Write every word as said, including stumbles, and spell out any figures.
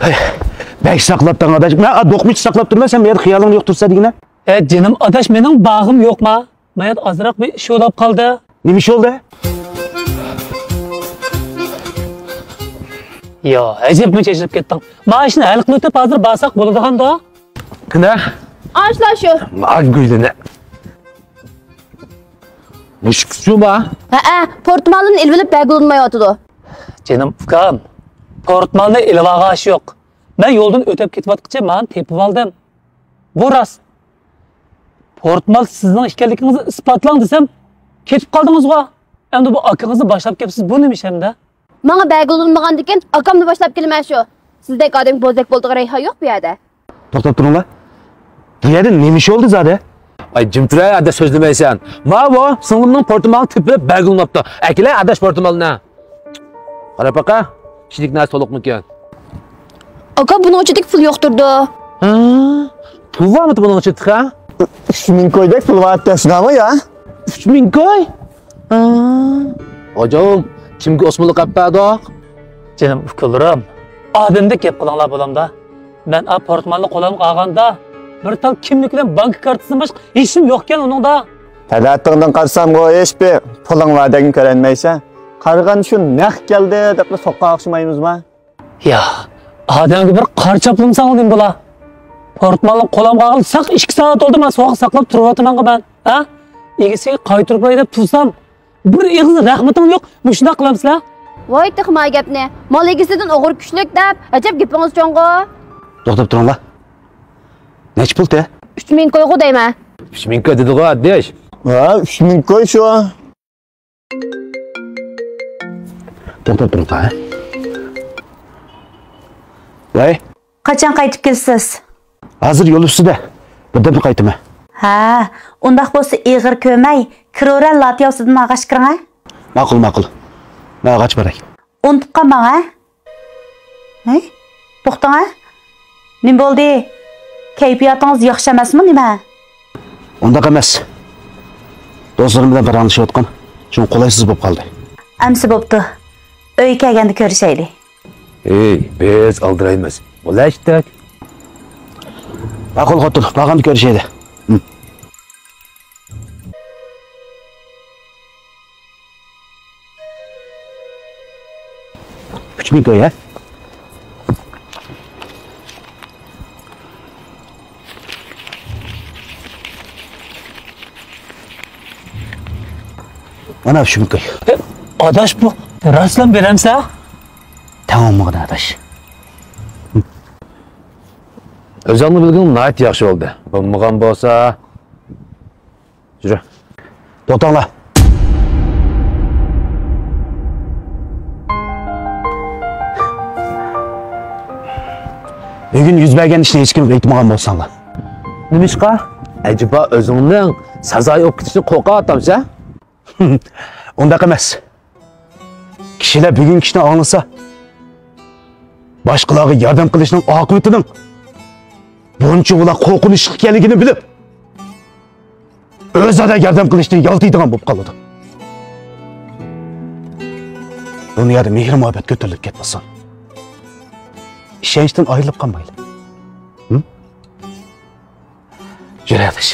ھەي، بەك ساقلاپتىڭ ئاداش. مەن دوقمۇچە ساقلاپ تۇرمەن، سەن بۇ يەردە خىيالىڭنى يوقىتىۋېتىسەن دېگىنە. ھە جېنىم ئاداش، مېنىڭ باغىم يوقما؟ مايات ئازراق بىر ئىش بولۇپ قالدى. نېمە ئىش بولدى؟ يا، ئەجەبمۇ چېچىلىپ كەتتىڭ. ما ئىشنى ھەل قىلىۋېتىپ ھازىر بارساق بولىدىغاندۇ؟ قېنى؟ ئاشۇلا شۇ. ئاگۈيلىنە. مۇشۇ شۇما؟ ھەئە، پورتمالىنى ئېلىۋېلىپ بەرگىلى ئۇنىمايۋاتىدۇ. جېنىم ئۇكام، پورتمالنى ئېلىۋالغان ئىش يوق. مەن يولدىن ئۆتۈپ كېتىۋاتقۇچە مانا تېپىۋالدىم. بۇ راست. پورتمال سىزنىڭ ئىكەنلىكىڭىزنى ئىسپاتلاڭ دېسەم، كېتىپ قالدىڭىزغۇ. ئەمدى بۇ ئاكىڭىزنى باشلاپ كەپسىز، بۇ نېمە ئىش ئەمدى؟ ماڭا بەرگىلى ئۇنىمىغاندىكىن ئاكامنى باشلاپ كېلىمەن شۇ. سىزدەك ئادەمگە بوزەك بولىدىغان رەيھان يوق بۇ يەردە. توختاپ تۇرۇڭلار. بۇ يەردە نېمە ئىش بولدى زادى؟ ئاي، جىم تۇرە، ئاداش سۆزلىمەيسەن. ماۋۇ، سىڭلىمنىڭ پورتمالىنى تېپىپ بەرگىلى ئۇناپتۇ. ئەكېلە، ئاداش، پورتمالنى. قاراپ باقا، ئىچىدىكى نەرسە تولۇقمىكەن؟ ئاكا، بۇنىڭ ئىچىدىكى پۇل يوقتۇردى. ھە؟ پۇل بارمىدى بۇنىڭ ئىچىدە، ھە؟ ئۈچ مىڭ كويدەك پۇل بار ئەتتى شۇنداقمۇ يا؟ ئۈچ مىڭ كوي؟ ھە. ھوجام، كىمگە ئوسمانلىق ئەپ بەردۇق؟ جېنىم ئۇكىلىرىم، ئادەمدەك گەپ قىلىڭلار بولامدا. مەن ئا پورتمالنى قولۇمغا ئالغاندا، بىر تال كىملىك بىلەن بانكا كارتىسىدىن باشقا ھېچنېمە يوقكەن ئۇنىڭدا. تەلەتىڭدىن قارىسامغۇ ھېچبىر پۇلۇڭ باردەكمۇ كۆرۈنمەيسەن. قارىغاندا شۇ نەق كەلدى دەپلا سوققان ئوخشىمايمىزما؟ يا، ئادەمگە بىر قارا چاپلىمىساڭ نېمە بولا؟ پورتمالنى قولۇمغا ئالغىلى ساق ئىككى سائەت بولدى، مەن سوغۇق ساقلاپ تۇرۇۋاتىمەنغۇ مەن، ھە؟ ئىگىسىگە قايتۇرۇپ بېرەي دەپ تۇرسام، بىر ئېغىز رەھمىتىڭ يوق، مۇشۇنداق قىلامسىلەر؟ ۋاي تېخىما گەپنى، مال ئىگىسىدىن ئوغرى كۈچلۈك دەپ، ئەجەب گېپىڭىز چوڭغۇ. توختاپ تۇرۇڭلار. نەچچە پۇل تە؟ ئۈچ مىڭ كويغۇ دەيمەن. ئۈچ مىڭ كوي دېدىغۇ ئاداش. ھە، ئۈچ مىڭ كوي شۇ. توختاپ تۇرۇڭ، ھە؟ ۋاي. قاچان قايتىپ كېلىسىز؟ ھازىر يول ئۈستىدە. بىردەمدە قايتىمەن. ھە، ئۇنداق بولسا ئېغىر كۆرمەي، كىرورەن لاتياۋسىدىن ئالغاچ كىرىڭە. ماقۇل، ماقۇل. مەن ئالغاچ باراي. ئۇنتۇپ قالماڭ، ھە؟ ھەي، توختاڭ، ھە؟ نېمە بولدى؟ كەيپىياتىڭىز ياخشى ئەمەسمۇ نېمە؟ ئۇنداق ئەمەس. دوستلىرىم بىلەن پاراڭلىشىۋاتقان. شۇڭا قولايسىز بولۇپ قالدى. ئەمسە بوپتۇ. ئۆيگە كەلگەندە كۆرۈشەيلى. ھەي، بىز ئالدىرايمىز. بولاشتۇق. ماقۇل خوتۇن، بارغاندا كۆرۈشەيلى. ھىم. ئۈچ مىڭ كوي، ھە؟ مانا ئۈچ مىڭ كوي. ئاداش، بۇ راستلا بېرەمسەن؟ تەڭ بولمىغىن ئاداش. ئۆزۈڭنى بىلگىنىڭ ناھايىتى ياخشى بولدى. بولمىغان بولسا، يۈرە. توختاڭلار. بۈگۈن يۈز بەرگەن ئىشنى ھېچكىمگە ئېيتمىغان بولساڭلار. نېمىشقا؟ ئەجەبا ئۆزۈڭنىڭ سازايى بولۇپ كېتىشىدىن قورقۇۋاتامسەن؟ ئۇنداق ئەمەس. كىشىلەر بۈگۈنكى ئىشنى ئاڭلىسا، باشقىلارغا ياردەم قىلىشنىڭ ئاقىۋىتىنىڭ بۇنچىۋالا قورقۇنچلۇق ئىكەنلىكىنى بىلىپ، ئۆزئارا ياردەم قىلىشتىن يالتىيدىغان بولۇپ قالىدۇ. دۇنيادا مېھىر-مۇھەببەت كۆتۈرۈلۈپ كەتمىسۇن. ئىشەنچتىن ئايرىلىپ قالمايلى. ھىم؟ يۈرەۋېرىش.